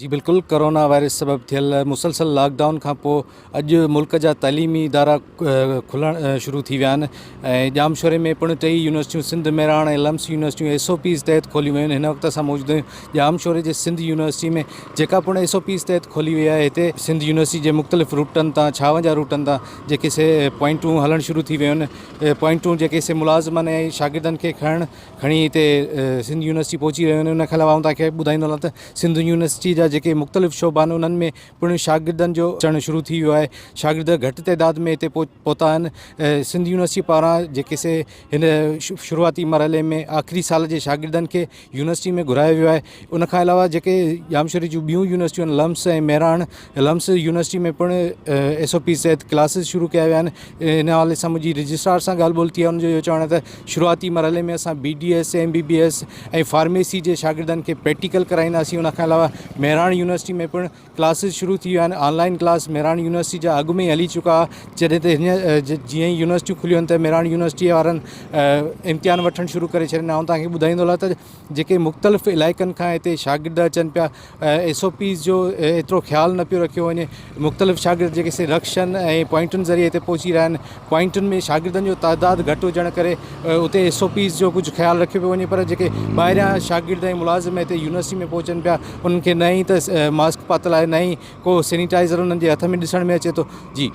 جي بلڪل corona virus سبب ٿيل مسلسل لاڪ ڊائون کان پوء اڄ ملڪ جا تعليمي ادارا کلڻ شروع ٿي ويا آهن ۽ ڄامشوري ۾ پڻ ٽئي يونيورسٽيون سنڌ مهراڻ ۽ لمس يونيورسٽيون ايس او پيز تحت کوليون ويون آهن هن وقت اسان موجود آهيون ڄامشوري جي سنڌ يونيورسٽي ۾ جيڪا پڻ ايس او پيز تحت کولي وئي آهي هتي سنڌ يونيورسٽي جي مختلف روٽن تان ڇاونجاهه روٽن تان جيڪي سي پوائنٽون هلڻ شروع ٿي ويون آهن پوائنٽون جيڪي سي ملازمن ۽ شاگردن کي کڻڻ کڻي هتي سنڌ يونيورسٽي پهچي رهيون آهن ان کان علاوه آئون توهان کي ٻڌائيندو هلان ته سنڌ يونيورسٽي جا جيڪي مختلف شعبا آهن انهن ۾ پڻ شاگردن جو اچڻ شروع ٿي ويو آهي شاگرد گهٽ تعداد ۾ هتي پهتا آهن سنڌ يونيورسٽي پاران جيڪي سي هن شروعاتي مرحلي ۾ آخري سال جي شاگردن کي يونيورسٽي ۾ گهرايو ويو آهي ان کان علاوه جيڪي ڄامشوري جون ٻيون يونيورسٽيون آهن لمس ۽ مهراڻ لمس يونيورسٽي ۾ پڻ ايس او پيز تحت ڪلاسز شروع ڪيا ويا آهن ان حوالي سان منهنجي رجسٽرار سان ڳالهه ٻولهه ٿي آهي ان جو اهو چوڻ آهي ته شروعاتي مرحلي ۾ اسان B D S M B B S ۽ pharmacy جي شاگردن کي پريڪٽيڪل ڪرائينداسين ان کان علاوه مهراڻ يونيورسٽي ۾ پڻ ڪلاسز شروع ٿي ويا آهن on line class Mehran university جا اڳ ۾ ئي هلي چڪا هئا جڏهن ته هينئر جيئن ئي يونيورسٽيون کليون آهن ته مهراڻ يونيورسٽي وارن امتحان وٺڻ شروع ڪري ڇڏيا آهن آئون توهان کي ٻڌائيندو هلان ته جيڪي مختلف علائقن کان هتي شاگرد اچن پيا ايس او پيز جو ايترو خيال نه پيو رکيو وڃي مختلف شاگرد جيڪي سي رڪشن ۽ پوائنٽن ذريعي هتي پهچي رهيا آهن پوائنٽن ۾ شاگردن جو تعداد گهٽ هجڻ ڪري اتي ايس او پيز جو ڪجهه خيال رکيو پيو وڃي پر جيڪي ٻاهريان شاگرد ۽ ملازم هتي يونيورسٽي ۾ پهچن پيا انهن کي نه ئي ته ماسڪ پاتل آهي نه ئي ڪو سينيٽائزر انهن جي هٿ ۾ ڏسڻ ۾ اچي ٿو جي.